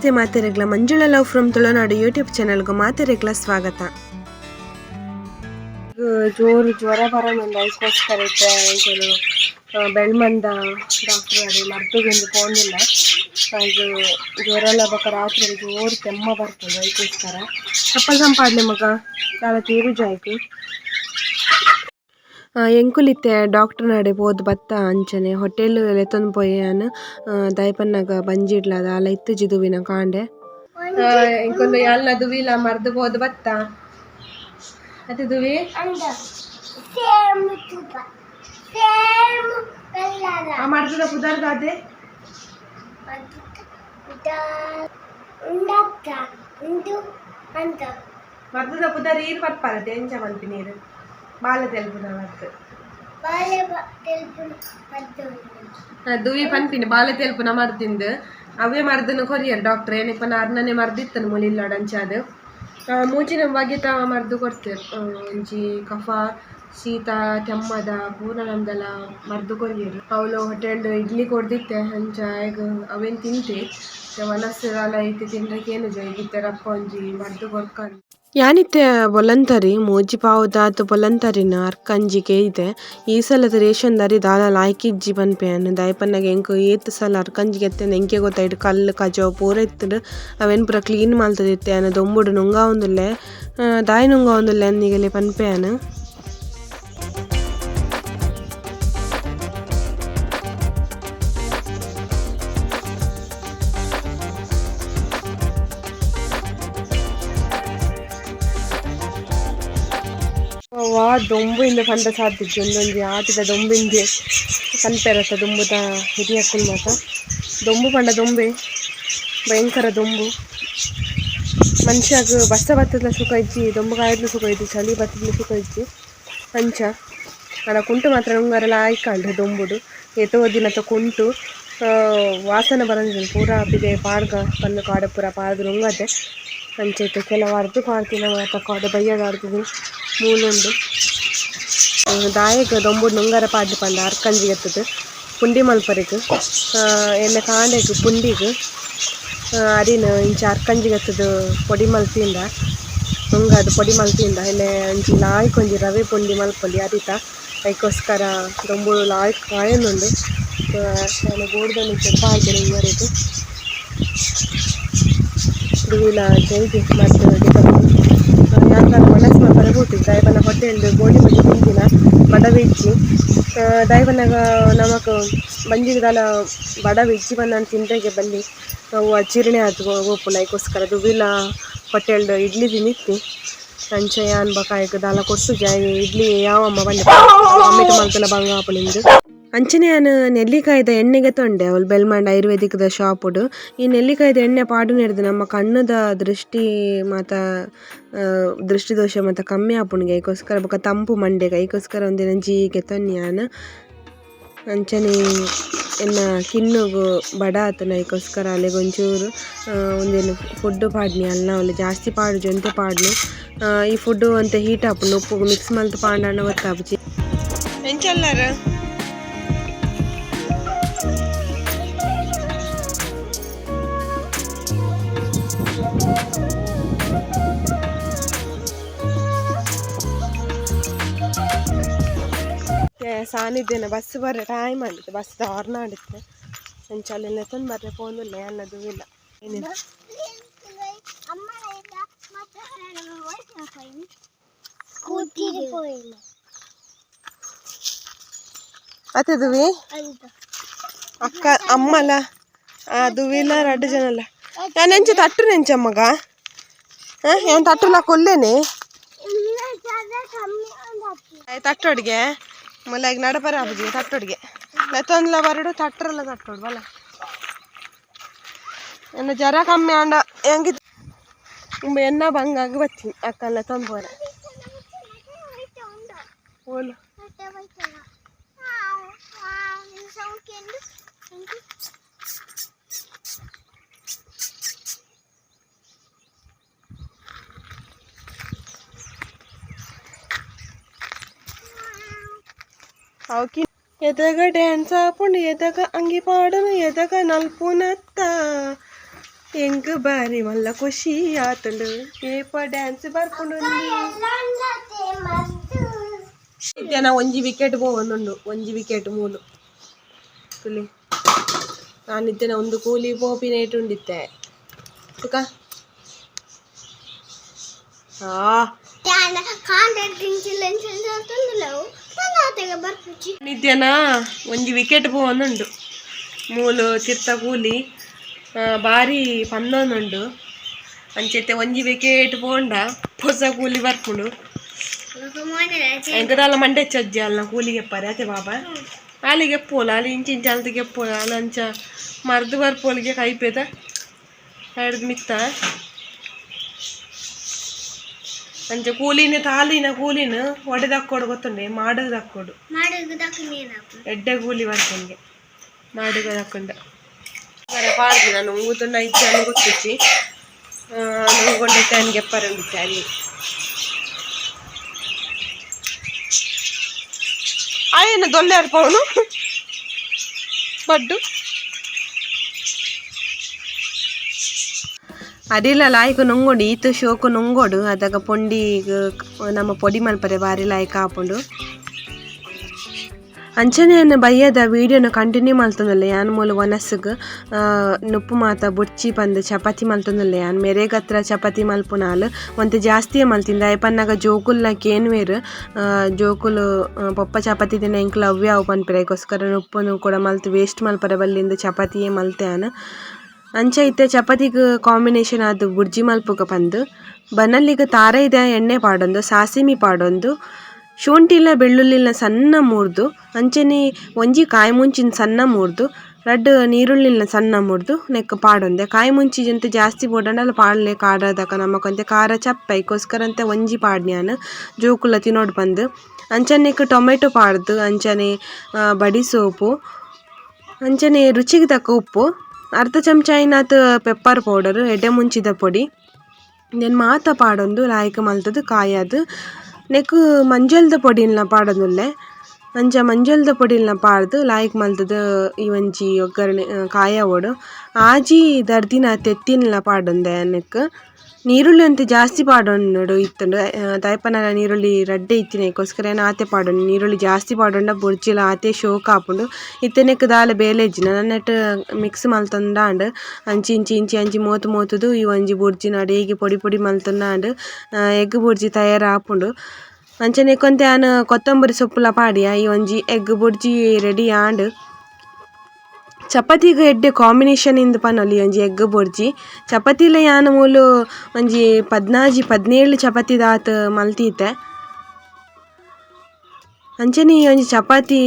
Namaste ಮಾತೆರೆಗ್ಲ Manjula love from Tulunadu YouTube ಚಾನಲ್ಗೆ ಮಾತೆರೆಗ್ಲ ಸ್ವಾಗತ. ಜೋರು ಜ್ವರ ಬರೋಣ ಐಕೋಸ್ಕರ ಇತ್ತೆ ಎಂಕುಲು ಬೆಳ್ಮಂದ ಡಾಕ್ಟರ್ ಅಡೆ ಮರ್ದುಗೊಂದು ಪೋಂದಿಲ್ಲ. ಇದು ಜ್ವರ ಬೊಕ ರಾತ್ರಿ ಜೋರು ತೆಮ್ಮ ಬರ್ತದೆ ಐಕೋಸ್ಕರ. ಚಪ್ಪಲ್ ಸಂಪಾಡ್ಲೆ ಮಗ ದಾಲ ತೀರುಜಾಯ್ತು. ಎಂಕುಲಿತ್ತೆ ಡಾಕ್ಟರ್ ನಡೆ ಪೋದು ಬತ್ತ ಅಂಚನೆ ಹೋಟೆಲ್ ಲೆತ್ತೊಂದು ಪೋಯೆ ದಾಯಪನ್ನಗ ಬಂಜಿಡ್ಲ ದಾಲ ಇತ್ತುಜಿ ದುವಿನ ಕಾಂಡೆ. ಎಂಕುಲು ಯಾಲ್ನ ದುವಿಲ ಮರ್ದು ಪೋದು ಬತ್ತ ಅತ್ತೆ ದುವಿ. ಆ ಮರ್ದದ ಪುದರ್ ದಾದೆ? ಮರ್ದದ ಪುದರ್ ಈರ್ ಪತ್ಪಾರತೆ ಎಂಚ ಮನ್ಪಿ ನೀರು ಬಾಲ ತೆಲ್ಪುನ ಮರ್ದು ದುವಿ ಪನ್ಪಿನಿ ಬಾಲೆ ತೆಲ್ಪುನ ಮರ್ದಿಂದು ಅವೇ ಮರ್ದನ್ನು ಕೊರಿಯರ್ ಡಾಕ್ಟರ್ ಏನಪ್ಪ ಅರ್ನನೆ ಮರ್ದಿತ್ತನು ಮುಲಿಲ್ಲಾಡ್ ಅಂಚಾದ್ ಮೂಜಿನ ಬಗೆತ ಮರ್ದು ಕೊಡ್ತೇವೆ. ಒಂಜಿ ಕಫ ಶೀತ ತೆಮ್ಮದ ಪೂರ ನಮ್ದೆಲ್ಲ ಮರ್ದು ಕೊರಿಯರ್. ಅವಳು ಹೋಟೆಲ್ ಇಡ್ಲಿ ಕೊಡ್ದಿತ್ತೆ ಅಂಚ ಆಯಗ್ ಅವೇನು ತಿಂತೆ ವನಸ್ಸು ದಾಲ ಇತ್ತೆ ತಿನ್ರಕ್ಕೆ ಏನು ಇತ್ತೆ ರಪ್ಪ ಒಂಜಿ ಮರ್ದು ಕೊರ್ಕಂಡು. ಯಾನಿತ್ತೆ ಬೊಲಂತರಿ ಮೂಜಿ ಪಾವುದಾತ್ ಬೊಲಂತರಿನ ಅರ್ಕಂಜಿಗೆ ಇದೆ. ಈ ಸಲದ ರೇಷನ್ ದಾರಿ ದಾಲ ಲಾಯ್ಕಿಜ್ಜಿ ಪನ್ಪೆ ಯಾನ್. ದಾಯೆ ಪನ್ನಗ ಎಂಕ್ ಏತ್ ಸಲ ಅರ್ಕಂಜಿಗೆ ಎತ್ತಂದು ಎಂಕೆ ಗೊತ್ತಾಯ್ಟ್ ಕಲ್ಲು ಕಜವು ಪೂರ ಇತ್ತುಂಡು. ಅವೆನ್ ಪೂರ ಕ್ಲೀನ್ ಮಲ್ತದಿತ್ತೆ ಯಾನ್. ದೊಂಬುಡು ನುಂಗಾವೊಂದುಲ್ಲೆ ದಾಯೆ ನುಂಗಾವೊಂದುಲ್ಲೆ ಅಂದ್ ಪನ್ಪೆ ಯಾನ್. ವಾ ದೊಂಬು ಇಂದ ಪಂಡ ಸಾಧ್ಯ ಒಂದೊಂಜಿ ಆಟಿದ ದೊಂಬುಂದೆ ಪನ್ಪೆರತ್ತ ದೊಂಬುದ ಹಿರಿಯಕ್ಕುಲು ಮಾತ. ದೊಂಬು ಪಂಡ ದೊಂಬೆ ಭಯಂಕರ ದೊಂಬು. ಮನುಷ್ಯಗ್ ಬರ್ಸ ಬತ್ತದ ಸುಖ ಇಜ್ಜಿ, ದೊಂಬು ಕಾಯಿಡ್ಲ ಸುಖ ಇಜ್ಜಿ, ಚಳಿ ಬತ್ತದ ಸುಖ ಇಜ್ಜಿ. ಅಂಚ ಆಂಡ ಕುಂಟು ಮಾತ್ರ ನುಂಗರೆಲ ಆಯ್ಕಂಡು ದೊಂಬುಡು. ಏತೋ ದಿನತ ಕುಂಟು ವಾಸನೆ ಬರಂದಿಜ್ಜಿ, ಪೂರ ಪಿದಯಿ ಪಾಡ್ಗ ಪನ್ನ್ ಕಾಡ ಪೂರ ಪಾಡ್ದ್ ನುಂಗದೆ. ಅಂಚ ಇತ್ತೆ ಕೆಲವು ಅರ್ದ್ ಪಾಡ್ದಿನ ಮಾತ ಕಾಡ ಬಯ್ಯಡ್ ಅರ್ದುದು ಮೂಲುಂಡು. ದಾಯೆಗ್ ದೊಂಬುಡು ನುಂಗರ ಪಾಡ್ದ್ ಪಂಡ ಅರ್ಕಂಜಿ ಎತ್ತುದು ಪುಂಡಿ ಮಲ್ಪರೆಗ್. ಎಣ್ಣೆ ಕಾಂಡೆಗ್ ಪುಂಡಿಗ್ ಅರಿನ್ ಇಂಚ ಅರ್ಕಂಜಿ ಎತ್ತುದು ಪೊಡಿ ಮಲ್ತಿಂಡ ನುಂಗಾದ್ ಪೊಡಿ ಮಲ್ತಿಂಡ ಎಣ್ಣೆ ಒಂಜಿ ಲಾಯ್ಕ್ ಒಂಜಿ ರವೆ ಪುಂಡಿ ಮಲ್ಪೊಲಿ ಅರಿತ. ಐಕೋಸ್ಕರ ದೊಂಬುಡು ಲಾಯ್ಕ್ ಕಾಯೊಂದುಂಡು. ಯಾನ್ ಗೋಡುದ ಮಿತ್ತ್ ಪಾಡ್ದೆ ನುಂಗರೆಗ್. ದುವಿಲ ಜೈದಿ ಮರ್ದ್ ಗೆತೊಂದು ಯಾನ್ ದಾಲ ವನಸ್ ಮಲ್ಪರೆ ಪೋತಿಜಿ. ದಾಯೆ ಪಂಡ ಹೋಟೆಲ್ಡ್ ಗೋಳಿ ಬಜ್ಜಿ ತಿಂದಿನ ಬಡವು ಇಜ್ಜಿ. ದಾಯೆ ಪನ್ನಗ ನಮಕ್ ಬಂಜಿಗ್ ದಾಲ ಬಡವು ಇಜ್ಜಿ ಪಂದ್ ತಿಂದ್ರೆಗೆ ಬಲ್ಲಿ, ಅವು ಅಜೀರ್ಣ ಆದ್ ಪೋಪುಂಡು. ಐಕೋಸ್ಕರ ದುವಿಲ ಹೋಟೆಲ್ಡ್ ಇಡ್ಲಿ ತಿಂದಿತ್ತಿ. ಅಂಚ ಯಾನ್ ಬೊಕ ಆಯಗ್ ದಾಲ ಕೊರ್ತುಜಿ. ಆಯೆ ಇಡ್ಲಿ ಯಾವಮ್ಮ ಪಂಡೆ, ವಾಮಿಟ್ ಮಲ್ತುಂಡ ಬಂಗ ಆಪುಂಡು. ಅಂಚನೆ ಯಾನ್ ನೆಲ್ಲಿಕಾಯಿದ ಎಣ್ಣೆ ಗೆತೊಂಡೆ ಅವ್ಲು ಬೆಲ್ಮಾಂಡ್ ಆಯುರ್ವೇದಿಕ್ದ ಶಾಪುಡು. ಈ ನೆಲ್ಲಿಕಾಯಿದ ಎಣ್ಣೆ ಪಾಡುನೆರ್ದ್ ನಮ್ಮ ಕಣ್ಣುದ ದೃಷ್ಟಿ ಮಾತ ದೃಷ್ಟಿ ದೋಷ ಮಾತ ಕಮ್ಮಿ ಆಪುಂಡುಗೆ. ಐಕೋಸ್ಕರ ಬೊಕ ತಂಪು ಮಂಡೆಗ್ ಐಕೋಸ್ಕರ ಉಂದೆನ್ ಒಂಜಿ ಗೆತೊನ್ನಿ ಯಾನ್. ಅಂಚನೆ ಎನ್ನ ಕಿನ್ನುಗು ಬಡ ಆತುಂಡು, ಐಕೋಸ್ಕರ ಅಲೆಗ್ ಒಂಚೂರು ಉಂದೆನ್ ಫುಡ್ ಪಾಡ್ನಿ ಅಲ್ನ ಅವ್ಲು ಜಾಸ್ತಿ ಪಾಡುಜಿ, ಒಂತೆ ಪಾಡ್ನು. ಈ ಫುಡ್ ಒಂತೆ ಹೀಟ್ ಆಪುಂಡು, ಉಪ್ಪುಗು ಮಿಕ್ಸ್ ಮಲ್ತ್ ಪಾಂಡಾಂಡ ಗೊತ್ತಾಪುಜಿ. ಎಂಚಲ್ಲಾರ ಸಾನಿದ್ದೇನೆ ಬಸ್ ಬರ್ರೆ ಟೈಮ್ ಆಂಡಿತ್ತು, ಬಸ್ ಹಾರ್ನ್ ಆಂಡಿತ್ತು. ಅಂಚ ಅಲ್ಲೆಲ್ಲ ಬರ್ರೆ ಪೋಂದುಲ್ಲೆ ಅನ್ನದು ಇಲ್ಲ. ಅತ್ತೆ ದುವಿ ಅಕ್ಕ ಅಮ್ಮಲ ದುವಿಲ ರಡ್ಡು ಜನಲ್ಲ. ಯಾನ್ ಎಂಚ ತಟ್ಟು ನೆಂಚಮ್ಮಗ ಏನ್ ತಟ್ಟುಲ ಕೊಲ್ಲೇನೆ ತಟ್ಟೊಡ್ಗೆ ಮುಲ್ಲಾಗಿ ನಡಪರ ಆಪುಜಿ ತಟ್ಟೊಡ್ಗೆ ಲೆತ್ತೊಂದ್ಲ ಬರಡು ತಟ್ಟರಲ್ಲ ತಟ್ಟೊಡು ಬಲ. ಎನ್ನ ಜ್ವರ ಕಮ್ಮಿ ಆಂಡ ಹೆಂಗಿ ಎನ್ನ ಬಂಗಾಗ ಬತ್ತೀನಿ ಅಕ್ಕಲ್ಲ ತಂಬೋರೆ ಓಲು. ಅವಕಿ ಎದಗ ಡ್ಯಾನ್ಸ್ ಆಪುಂಡು, ಎದಗ ಅಂಗಿ ಪಾಡುನು, ಎದಗ ನಲ್ಪುನತ್ತ. ಎಂಕ್ ಬಾರಿ ಮಲ್ಲ ಖುಷಿ ಆತುಂಡು ಏಪ ಡ್ಯಾನ್ಸ್ ಬರ್ಪುಂಡು ಇತ್ತೆನ ಒಂಜಿ ವಿಕೆಟ್ ಪೋವೊಂದುಂಡು ಒಂಜಿ ವಿಕೆಟ್ ಮೂಲು ತುಲಿ ನಾನಿತ್ತೇನೆ ಒಂದು ಕೂಲಿ ಪೋಪಿನ ಇಟ್ಟುಂಡಿತ್ತೆ ತುಕ ನಿತ್ಯನ ಒಂಜಿ ವಿಕೆಟ್ ಪೋವೊಂದುಂಡು ಮೂಲು ತಿರ್ತ ಕೂಲಿ ಬಾರಿ ಪಂದೊಂದುಂಡು ಅಂಚೆತ್ತೆ ಒಂಜಿ ವಿಕೆಟ್ ಪೋಂಡ ಹೊಸ ಕೂಲಿ ಬರ್ಪುಂಡು ಎಂಕದಾಲ ಮಂಡೆ ಚಜ್ಜಿ ಅಲ್ಲ ಕೂಲಿಗೆ ಎಪ್ಪಾರೆ ಅತೆ ಬಾಬಾ ಅಲ್ಲಿಗೆ ಎಪ್ಪೋಲ ಅಲ್ಲಿ ಇಂಚಿ ಇಂಚಿ ಅಲ್ತಿಗೆ ಎಪ್ಪೋಲ ಅಲ್ಲ ಅಂಚ ಮರ್ದು ಬರ್ಪೋಲಿಗೆ ಕೈಪೇದ ಹಿಡ್ದು ಮಿತ್ತ ಅಂಚ ಕೂಲಿನ ತಾಲಿನ ಕೂಲಿನ ಒಡೆದಾಕೋಡು ಗೊತ್ತುಂಡೆ ಮಾಡೋದು ಎಡ್ಡೆ ಕೂಲಿ ಬರ್ಪುಂಗೆ ಮಾಡುಗ ಹಾಕೊಂಡ ಪಾಡ್ದು ನಾನು ಉಂಗುತುಂಡ ಇಚ್ಛೆ ಅನ್ನು ಗೊತ್ತಿಚ್ಚಿ ನುಂಗೊಂಡೈತೆ ಅನ್ಗೆ ಎಪ್ಪರಂಡಿತ್ತೆ ಅಲ್ಲಿ ಆಯನ ದೊಲ್ಲೆ ಅರ್ಪವನು ಬಡ್ಡು ಅರಿಲ ಲಾಯ್ಕ್ ನುಂಗೋಡು ಈತ ಶೋಕು ನುಂಗೋಡು ಅದಾಗ ಪೊಂಡಿ ನಮ್ಮ ಪೊಡಿ ಮಲ್ಪರೆ ಬಾರಿ ಲಾಯ್ಕ್ ಆಪುಂಡು ಅಂಚನೆ ಅನ್ನ ಬಯ್ಯದ ವೀಡಿಯೋನ ಕಂಟಿನ್ಯೂ ಮಲ್ತೊಂದುಲ್ಲೆ ಯಾನ್ ಮೂಲು ವನಸ್ಗ್ ನುಪ್ಪು ಮಾತ ಬುಡ್ಚಿ ಪಂದ್ ಚಪಾತಿ ಮಲ್ತೊಂದುಲ್ಲೆ ಯಾನ್ ಮೆರೆಗತ್ರ ಚಪಾತಿ ಮಲ್ಪುನಾಲ್ ಒಂತೆ ಜಾಸ್ತಿಯೇ ಮಲ್ತಿಂದ ದಾಯೆ ಪನ್ನಗ ಜೋಕುಲ್ನ ಕೇನ್ವೇರ್ ಜೋಕುಲು ಪೊಪ್ಪ ಚಪಾತಿ ತಿನ್ನ ಎಂಕ್ಲ ಅವ್ವೆ ಅವು ಪನ್ಪೆರ್ ಐಕೋಸ್ಕರ ನುಪ್ಪುನು ಕೂಡ ಮಲ್ತ್ ವೇಸ್ಟ್ ಮಲ್ಪರೆ ಬಲ್ಲಿಂದ್ ಚಪಾತಿಯೇ ಮಲ್ತೆ ಯಾನ್. ಅಂಚ ಇತ್ತೆ ಚಪಾತಿಗ್ ಕಾಂಬಿನೇಷನ್ ಆದ್ ಬುರ್ಜಿ ಮಲ್ಪುಗ ಪಂದ್ ಬನಲ್ಲಿಗ್ ತಾರೈದ ಎಣ್ಣೆ ಪಾಡೊಂದು ಸಾಸಿಮಿ ಪಾಡೊಂದು ಶುಂಠಿಲ ಬೆಳ್ಳುಳ್ಳಿಲ ಸಣ್ಣ ಮೂರ್ದು ಅಂಚನೆ ಒಂಜಿ ಕಾಯಿ ಮುಂಚಿನ ಸಣ್ಣ ಮೂರ್ದು ರಡ್ಡ್ ನೀರುಳ್ಳಿಲ ಸಣ್ಣ ಮೂರ್ದು ನೆಕ್ ಪಾಡೊಂದೆ ಕಾಯಿ ಮುಂಚಿ ಜಂತ ಜಾಸ್ತಿ ಬೋಡಂಡಲ ಪಾಡ್ಲೆ ಖಾರದಕ ನಮಕೊಂತೆ ಖಾರ ಚಪ್ಪೆ ಐಕೋಸ್ಕರ ಅಂತೆ ಒಂಜಿ ಪಾಡ್ನ್ಯಾನ್ ಜೋಕುಲ ತಿನೋಡು ಪಂದ್ ಅಂಚನೆ ನೆಕ್ ಟೊಮೆಟೊ ಪಾಡ್ದು ಅಂಚನೆ ಬಡಿ ಸೋಪು ಅಂಚನೆ ರುಚಿಗೆ ತಕ್ಕ ಉಪ್ಪು ಅರ್ಧ ಚಮಚ ಐನಾತ್ ಪೆಪ್ಪರ್ ಪೌಡರ್ ಎಡ್ಡೆ ಮುಂಚಿದ ಪೊಡಿ ನೆನ್ ಮಾತ ಪಾಡೊಂದು ಲಾಯ್ಕ್ ಮಲ್ತುದು ಕಾಯದು ನೆಕ್ ಮಂಜಲ್ದ ಪೊಡಿನ್ಲ ಪಾಡೊಂದುಲ್ಲೆ ಅಂಚ ಮಂಜಲ್ದ ಪೊಡಿನ್ಲ ಪಾಡ್ದು ಲಾಯ್ಕ್ ಮಲ್ತುದು ಈ ಒಂಜಿ ಒಗ್ಗರಣೆ ಕಾಯವೊಡು ಆಜಿ ದರ್ದಿನ ತೆತ್ತಿನ್ಲ ಪಾಡೊಂದೆ ನೆಕ್ ನೀರುಳ್ಳಿ ಒಂತೆ ಜಾಸ್ತಿ ಪಾಡೊಂಡು ಇತ್ತುಂಡು ದಾಯೆ ಪನಗ ನೀರುಳ್ಳಿ ರಡ್ಡೆ ಇತ್ತಿನ ಐಕೋಸ್ಕರ ಯಾನ್ ಆತೆ ಪಾಡೊಂಡು ನೀರುಳ್ಳಿ ಜಾಸ್ತಿ ಪಾಡೊಂಡ ಬೊರ್ಚಿಲ ಆತೆ ಶೋಕ್ ಆಪುಂಡು ಇತ್ತೆ ನೆಕ್ ದಾಲ ಬೇಲೆ ಇಜ್ಜಿ ನನ ನೆಟ್ ಮಿಕ್ಸ್ ಮಲ್ತೊಂದಾಂಡ್ ಅಂಚಿ ಇಂಚಿ ಇಂಚಿ ಅಂಚಿ ಮೋತು ಮೋತುದು ಈ ಒಂಜಿ ಬುರ್ಜಿನ ಅಡೇಗೆ ಪೊಡಿ ಪೊಡಿ ಮಲ್ತೊಂದಾಂಡ್ ಎಗ್ ಬುರ್ಜಿ ತಯಾರ್ ಆಪುಂಡು ಅಂಚನೆ ಒಂತೆ ಯಾನ್ ಕೊತ್ತಂಬರಿ ಸೊಪ್ಪುಲ ಪಾಡಿಯ ಈ ಒಂಜಿ ಎಗ್ ಬುರ್ಜಿ ರೆಡಿ ಆಂಡ್. ಚಪಾತಿಗ್ ಎಡ್ಡೆ ಕಾಂಬಿನೇಷನ್ ಇಂದ್ ಪನೊಲಿ ಒಂಜಿ ಎಗ್ ಬುರ್ಜಿ ಚಪಾತಿಲ ಯಾನ್ ಮೂಲು ಒಂಜಿ 14 17 ಚಪಾತಿ ದಾತ್ ಮಲ್ತಿತ್ತೆ ಅಂಚನೆ ಈ ಒಂಜಿ ಚಪಾತಿ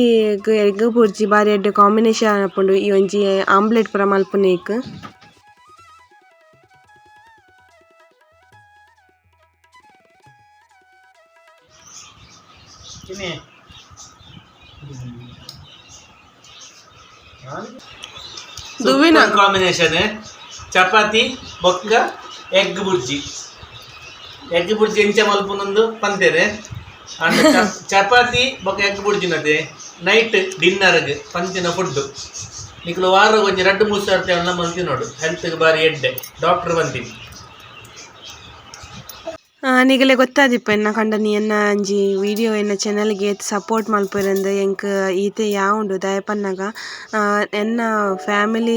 ಎಗ್ ಬುರ್ಜಿ ಬಾರಿ ಎಡ್ಡೆ ಕಾಂಬಿನೇಷನ್ ಆಪುಂಡು ಈ ಒಂಜಿ ಆಮ್ಲೆಟ್ ಪೂರ ಮಲ್ಪುನೇಕ್. ದುವಿನ ಕಾಂಬಿನೇಷನ್ ಚಪಾತಿ ಬೊಕ್ಕ ಎಗ್ ಬುರ್ಜಿ. ಎಗ್ ಬುರ್ಜಿ ಎಂಚ ಮಲ್ಪುನೊಂದು ಪಂತೇರೆ ಅಂಡ್ ಚಪಾತಿ ಬೊಕ್ಕ ಎಗ್ ಬುರ್ಜಿನತೆ ನೈಟ್ ಡಿನ್ನರ್ಗ್ ಪಂತಿನ ಫುಡ್ ನಿಕ್ಲು ವಾರ ಒಂಜಿ ರಡ್ಡು ಮೂರು ಸರ್ತಿ ಅನ್ನ ಮಲ್ತಿ ನೋಡು ಹೆಲ್ತ್ಗೆ ಬಾರಿ ಎಡ್ಡೆ ಡಾಕ್ಟರ್ ಬಂತೀನಿ. ನಿಗಲೆ ಗೊತ್ತಾದಿಪ್ಪ ಎನ್ನ ಕಂಡನಿ ಎನ್ನ ಅಂಜಿ ವಿಡಿಯೋ ಎನ್ನ ಚಾನಲ್ಗೆ ಏತ್ ಸಪೋರ್ಟ್ ಮಲ್ಪುರೆಂದ್ ಎಂಕ್ ಈತೆ ಯಾವುಂಡು ದಾಯೆ ಪನ್ನಗ ಎನ್ನ ಫ್ಯಾಮಿಲಿ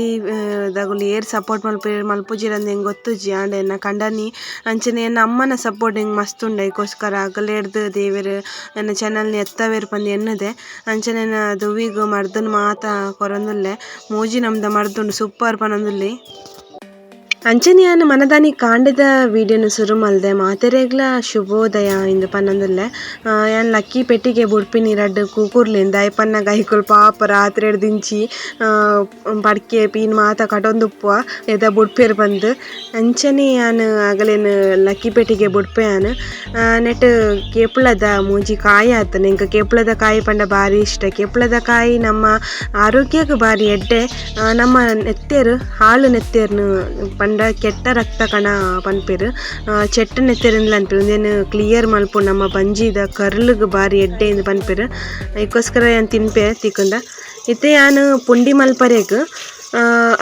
ದಗುಲು ಏರ್ ಸಪೋರ್ಟ್ ಮಲ್ಪುವೆರ್ ಮಲ್ಪುಜೆರಂದ್ ಎಂಕ್ ಗೊತ್ತುಜ್ಜಿ ಆಂಡ ಎನ್ನ ಕಂಡನಿ ಅಂಚನೆ ಎನ್ನ ಅಮ್ಮನ ಸಪೋರ್ಟ್ ಎಂಕ್ ಮಸ್ತ್ ಉಂಡು ಐಕೋಸ್ಕರ ಅಗಲೆಡ್ದ್ ದೇವೆರ್ ಎನ್ನ ಚಾನಲ್ನ್ ಎತ್ತವೆರ್ ಪಂದ್ ಎನ್ನುದೆ ಅಂಚನೆ ಎನ್ನ ದುವಿಗ್ ಮರ್ದನ್ ಮಾತ ಕೊರೊಂದುಲ್ಲೆ ಮೂಜಿ ನಮ್ದ ಮರ್ದುಂಡು ಸೂಪರ್ ಪನೊಂದುಲ್ಲೆ. ಅಂಚನೆ ಯಾನ್ ಮನದಾನಿ ಕಾಂಡೆದ ವೀಡಿಯೋನು ಸುರು ಮಲ್ದೆ ಮಾತೆರೆಗ್ಲ ಶುಭೋದಯ ಇಂದು ಪನೊಂದುಲ್ಲೆ. ಯಾನ್ ಲಕ್ಕಿ ಪೆಟ್ಟಿಗೆ ಬುಡ್ಪಿನಿ ರಡ್ಡ್ ಕೂಕುರ್ಲೆನ್ ದಾಯೆ ಪನ್ನಗ ಐಕುಲು ಪಾಪ ರಾತ್ರಿ ದಿಂಚಿ ಪಡ್ಕೆ ಪೀನ್ ಮಾತ ಕಟೊಂದುಪ್ಪುವ ಏದ ಬುಡ್ಪೆರ್ ಪಂದ್ ಅಂಚನೆ ಯಾನ್ ಅಗಲೆನ್ ಲಕ್ಕಿ ಪೆಟ್ಟಿಗೆ ಬುಡ್ಪೆ ಯಾನ್. ನೆಟ್ ಕೇಪುಳದ ಮೂಜಿ ಕಾಯಿ ಆತುಂಡು ಎಂಕ್ ಕೇಪುಳದ ಕಾಯಿ ಪಂಡ ಬಾರಿ ಇಷ್ಟ. ಕೇಪುಳದ ಕಾಯಿ ನಮ್ಮ ಆರೋಗ್ಯಗ್ ಬಾರಿ ಎಡ್ಡೆ ನಮ್ಮ ನೆತ್ತೆರ್ ಹಾಳು ನೆತ್ತೆರ್ನ್ ಪಂಡ ಕೆಟ್ಟ ರಕ್ತ ಕಣ ಪನ್ಪೆರ್ ಚೆಟ್ಟ ನೆತ್ತೆರ್ ಪನ್ಪೆರ್ ಉಂದೆನ್ ಕ್ಲಿಯರ್ ಮಲ್ಪುಂಡು ನಮ್ಮ ಬಂಜಿದ ಕರ್ಲುಗ್ ಬಾರಿ ಎಡ್ಡೆ ಇಂದ್ ಪನ್ಪೆರ್ ಐಕೋಸ್ಕರ ಯಾನ್ ತಿನ್ಪೆ ತಿಕ್ಕುಂಡ. ಇತ್ತೆ ಯಾನ್ ಪುಂಡಿ ಮಲ್ಪರೆಗ್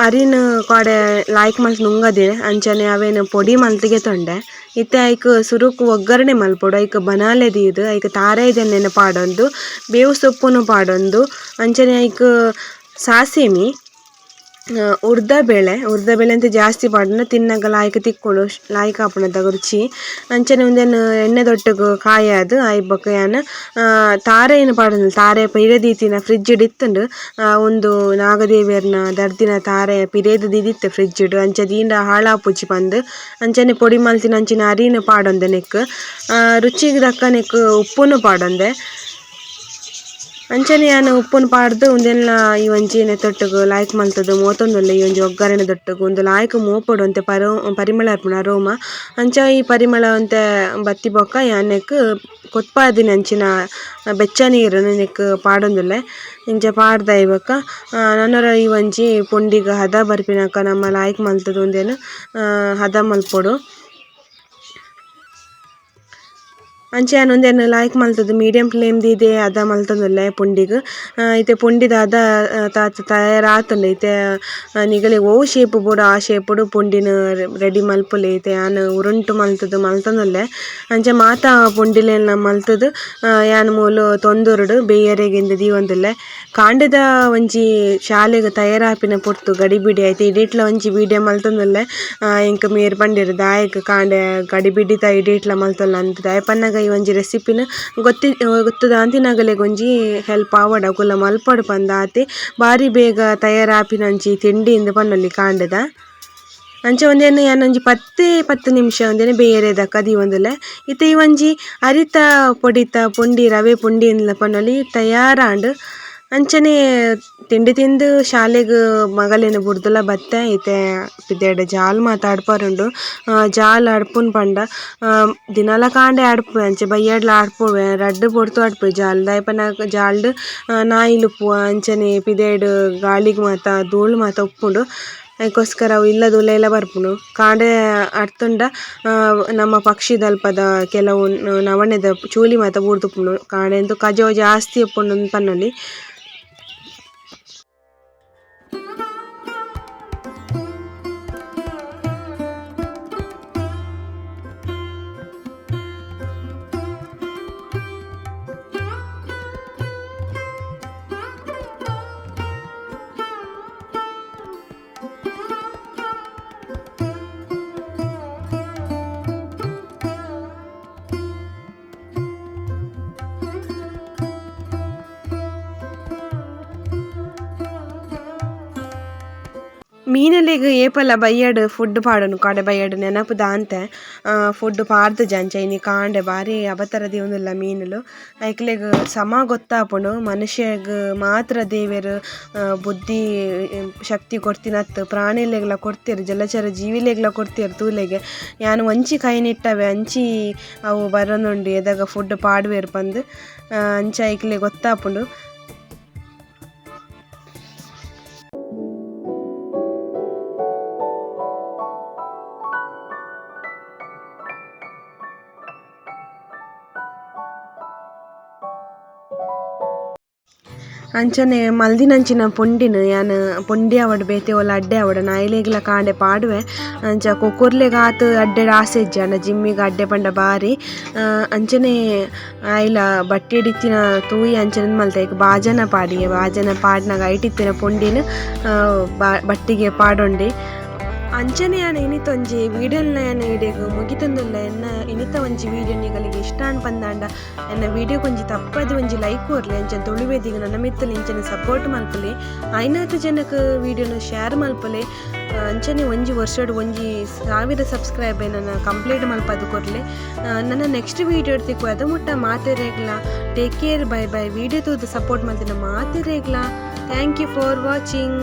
ಅರಿನ್ ಕಾಡೆ ಲಾಯ್ಕ್ ಮಲ್ತ್ ನುಂಗದೆ ಅಂಚನೆ ಅವೇನು ಪೊಡಿ ಮಲ್ತಿಗೆ ತೊಂಡೆ ಇತ್ತೆ ಐಕ್ ಸುರುಕು ಒಗ್ಗರಣೆ ಮಲ್ಪೊಡು ಐಕ್ ಬನಾಲೆ ದೀದ್ ಐಕ್ ತಾರಾಯಿದೆಣ್ಣೆನ್ ಪಾಡೊಂದು ಬೇವು ಸೊಪ್ಪುನು ಪಾಡೊಂದು ಅಂಚನೆ ಐಕ್ ಸಾಸಿಮಿ ಉರ್ದ ಬೇಳೆ ಅಂತ ಜಾಸ್ತಿ ಪಾಡೋಣ ತಿನ್ನಗ ಲಾಯ್ಕ್ ತಿಕ್ಕೊಂಡು ಲಾಯ್ಕ್ ಆಪುನದ ರುಚಿ ಅಂಚನೆ ಉಂದೆನ್ ಎಣ್ಣೆ ದೊಟ್ಟುಗು ಕಾಯಾದ್ ಆಯಿ ಬೊಕ ಯಾನ್ ತಾರೆನ್ ಪಾಡೊಂದು ತಾರೆ ಪಿರೆ ದೀತಿನ ಫ್ರಿಜ್ ಡ್ ಇತ್ತುಂಡು ಉಂದು ನಾಗದೇವೆರ್ನ ದರ್ದಿನ ತಾರೆ ಪಿರೇದ್ ದೀದಿತ್ತೆ ಫ್ರಿಜ್ ಡ್ ಅಂಚ ದೀಂಡ ಹಾಳಾಪುಜಿ ಪಂದ್ ಅಂಚನೆ ಪೊಡಿ ಮಲ್ತಿನ ಅಂಚಿನ ಅರಿನ್ ಪಾಡೊಂದೆ ನೆಕ್ಕ್ ರುಚಿಗ್ ದಕ್ಕ ನೆಕ್ಕ್ ಉಪ್ಪುನು ಪಾಡೊಂದೆ ಅಂಚನೆ ಯಾನ್ ಉಪ್ಪುನು ಪಾಡ್ದು ಉಂದೆನ್ಲ ಈ ಒಂಜಿ ನೆತ್ತೊಟ್ಟುಗು ಲಾಯ್ಕ್ ಮಲ್ತುದು ಮೋತೊಂದುಲ್ಲೆ ಈ ಒಂಜಿ ಒಗ್ಗರಣೆ ದೊಟ್ಟುಗು ಉಂದು ಲಾಯ್ಕ್ ಮೋಪೊಡು ಒಂತೆ ಪರಿಮಳ ಆಪುಂಡು ಅರೋಮ ಅಂಚ ಈ ಪರಿಮಳ ಒಂತೆ ಬತ್ತಿ ಬೊಕ್ಕ ಯಾನ್ ನೆಕ್ಕ್ ಕೊತ್ಪಾದಿನ ಅಂಚಿನ ಬೆಚ್ಚ ನೀರುನು ನೆಕ್ಕ್ ಪಾಡೊಂದುಲ್ಲೆ ಇಂಚ ಪಾಡ್ದಾಯಿ ಬೊಕ್ಕ ನನೊರ ಈ ಒಂಜಿ ಪುಂಡಿಗ್ ಹದ ಬರ್ಪಿನಕ ನಮ ಲಾಯ್ಕ್ ಮಲ್ತುದು ಉಂದೆನ್ ಹದ ಮಲ್ಪೊಡು. ಅಂಚ ಯಾನ್ ಉಂದೆನ್ ಲಾಯ್ಕ್ ಮಲ್ತುದು ಮೀಡಿಯಂ ಫ್ಲೇಮ್ ದೀದೆ ಹದ ಮಲ್ತೊಂದುಲ್ಲೆ ಪುಂಡಿಗ್ ಇತ್ತೆ ಪುಂಡಿದ ಹದ ತಾತ್ ತಯಾರಾತುಂಡು ಇತ್ತೆ ನಿಗಲೆ ಒವು ಶೇಪ್ ಬೋಡು ಆ ಶೇಪುಡು ಪುಂಡಿನ ರೆಡಿ ಮಲ್ಪೊಲಿ ಇತ್ತೆ ಯಾನ್ ಉರುಂಟು ಮಲ್ತುದು ಮಲ್ತೊಂದುಲ್ಲೆ ಅಂಚ ಮಾತ ಪುಂಡಿಲೆನ್ ಮಲ್ತುದು ಯಾನ್ ಮೂಲು ತೊಂದುರುಡು ಬೇಯರೆಗಿಂದು ದೀವೊಂದುಲ್ಲೆ ಕಾಂಡೆದ ಒಂಜಿ ಶಾಲೆಗ್ ತಯಾರಾಪಿನ ಪೊರ್ತು ಗಡಿಬಿಡಿ ಐತೆ ಇಡಿಟ್ಲ ಒಂಜಿ ವೀಡಿಯೋ ಮಲ್ತೊಂದುಲ್ಲೆ ಎಂಕ್ ಮೇರ್ ಪಂಡೆರ್ ದಾಯೆಗ್ ಕಾಂಡೆ ಗಡಿಬಿಡಿತ ಇಡಿಟ್ಲ ಮಲ್ತೊಲ್ಲ ಅಂದ್ ದಾಯೆ ಪನ್ನಗ ಈ ಒಂಜಿ ರೆಸಿಪಿನ ಗೊತ್ತುದಾಂತಿನಗಲೆಗ್ ಒಂಜಿ ಹೆಲ್ಪ್ ಆವಡ್ ಅಕುಲ ಮಲ್ಪೊಡು ಪಂದ್ ಆತೆ ಬಾರಿ ಬೇಗ ತಯಾರಾಪಿನಂಚಿ ತಿಂಡಿ ಇಂದ್ ಪನೊಲಿ ಕಾಂಡೆದ ಅಂಚ ಉಂದೆನ್ ಯಾನ್ ಒಂಜಿ 10 ನಿಮಿಷ ಉಂದೆನ್ ಬೇಯರೆ ದಕ್ಕ ದೀವೊಂದುಲ್ಲೆ ಇತ್ತೆ ಈ ಒಂಜಿ ಅರಿತ ಪೊಡಿತ ಪುಂಡಿ ರವೆ ಪುಂಡಿ ಇಂದ್ಲ ಪನೊಲಿ ತಯಾರಾಂಡ್. ಅಂಚನೆ ತಿಂಡಿ ತಿಂದು ಶಾಲೆಗ್ ಮಗಲೆನ್ ಬುಡ್ದುಲ ಬತ್ತೆ ಇತ್ತೆ ಪಿದಯ್ಡ್ ಜಾಲ್ ಮಾತ ಆಡ್ಪರುಂಡು ಜಾಲ್ ಆಡ್ಪುನ್ ಪಂಡ ದಿನಲ ಕಾಂಡೆ ಆಡ್ಪುವೆ ಅಂಚ ಬಯ್ಯಡ್ಲ ಆಡ್ಪುವೆ ರಡ್ಡ್ ಪೊರ್ತು ಆಡ್ಪುವೆ ಜಾಲ್ ದಾಯೆ ಪನ್ನಗ ಜಾಲ್ಡ್ ನಾಯಿಲು ಉಪ್ಪುವ ಅಂಚನೆ ಪಿದಯ್ಡ್ ಗಾಳಿಗ್ ಮಾತ ಧೂಳು ಮಾತ ಉಪ್ಪುಂಡು ಐಕೋಸ್ಕರ ಅವು ಇಲ್ಲದ ಉಲಯಿಲ ಬರ್ಪುಂಡು ಕಾಂಡೆ ಅಡ್ತುಂಡ ನಮ್ಮ ಪಕ್ಷಿದಲ್ಪದ ಕೆಲವು ನವಣೆದ ಚೂಲಿ ಮಾತ ಬೂರ್ದುಪ್ಪುಂಡು ಕಾಂಡೆ ಅಂತೂ ಕಜವು ಜಾಸ್ತಿ ಉಪ್ಪುಂಡು ಪನೊಲಿ. ಮೀನಲೆಗ್ ಏಪಲ ಬಯ್ಯಡ್ ಫುಡ್ ಪಾಡೊನು ಕಾಡೆ ಬಯ್ಯಡ್ ನೆನಪು ದಾಂತೆ ಫುಡ್ ಪಾಡ್ದು ಜಂಚ ಇನಿ ಕಾಂಡೆ ಬಾರಿ ಅಬತರ ದೀವೊಂದುಲ್ಲ ಮೀನುಲು ಐಕ್ಲೆಗ್ ಸಮ ಗೊತ್ತಾಪುಂಡು ಮನುಷ್ಯಗ್ ಮಾತ್ರ ದೇವೆರ್ ಬುದ್ಧಿ ಶಕ್ತಿ ಕೊರ್ತಿನತ್ತು ಪ್ರಾಣಿಲೆಗ್ಲ ಕೊರ್ತೆರ್ ಜಲಚರ ಜೀವಿಲೆಗ್ಲ ಕೊರ್ತೆರ್ ತೂಲೆಗೆ ಯಾನ್ ಒಂಚಿ ಕೈ ನಿಟ್ಟವೆ ಅಂಚಿ ಅವು ಬರೊಂದುಂಡು ಎದಾಗ ಫುಡ್ ಪಾಡುವೆರ್ ಪಂದ್ ಅಂಚ ಐಕ್ಲೆಗ್ ಗೊತ್ತಾಪುಂಡು. ಅಂಚನೆ ಮಲ್ದಿನಂಚಿನ ಪೊಂಡಿನ ಯಾನ್ ಪೊಂಡಿ ಆವಡ್ ಬೇತೆ ಓಲ ಅಡ್ಡೆ ಆವಡ್ ನಾಯಿಲೆಗ್ಲ ಕಾಂಡೆ ಪಾಡುವೆ ಅಂಚ ಕೊಕೊರ್ಲೆಗ್ ಆತ್ ಅಡ್ಡೆಡ್ ಆಸೆ ಇಜ್ಜಿ ಆಂಡ ಜಿಮ್ಮಿಗ್ ಅಡ್ಡೆ ಪಂಡ ಬಾರಿ ಅಂಚನೆ ಆಯಿಲ ಬಟ್ಟಿಡ್ ಇತ್ತಿನ ತೂಯಿ ಅಂಚನೆ ಮಲ್ತೆ ಐಕ್ ಬಾಜನ ಪಾಡಿಯೆ ಬಾಜನ ಪಾಡ್ನಗ ಐಟ್ ಇತ್ತಿನ ಪೊಂಡಿನ ಬಟ್ಟಿಗೆ ಪಾಡೊಂಡೆ. ಅಂಚನೆ ಯಾನ್ ಇನಿತ ಒಂಜಿ ವೀಡಿಯೋನ ಯಾನ್ ಇಡೆಗ್ ಮುಗಿತೊಂದುಲ್ಲೆ ಎನ್ನ ಇನಿತ ಒಂಜಿ ವೀಡಿಯೋ ನಿಗಲಿಗೆ ಇಷ್ಟ ಪಂದಾಂಡ ಎನ್ನ ವೀಡಿಯೋಗ್ ಒಂಜಿ ತಪ್ಪದೆ ಒಂಜಿ ಲೈಕ್ ಕೊರ್ಲೆ ಅಂಚ ತುಳುವೆದಿಗ್ ನನ್ನ ಮಿತ್ತುಲು ಇಂಚನೆ ಸಪೋರ್ಟ್ ಮಲ್ಪುಲೆ ಆಯಿನಾತ್ ಜನಕ್ ವೀಡಿಯೋನ ಶೇರ್ ಮಲ್ಪುಲೆ ಅಂಚನೆ ಒಂಜಿ ವರ್ಷಡ್ ಒಂಜಿ 1000 ಸಬ್ಸ್ಕ್ರೈಬ್ ನನ್ನ ಕಂಪ್ಲೀಟ್ ಮಲ್ಪದು ಕೊರ್ಲೆ. ನನ್ನ ನೆಕ್ಸ್ಟ್ ವೀಡಿಯೋ ತಿಕ್ಕು ಅದು ಮುಟ್ಟ ಮಾತೆರೆಗ್ಲ take care bye bye. Video ತೂದು ಸಪೋರ್ಟ್ ಮಲ್ತಿನ ಮಾತೆರೆಗ್ಲ thank you for watching.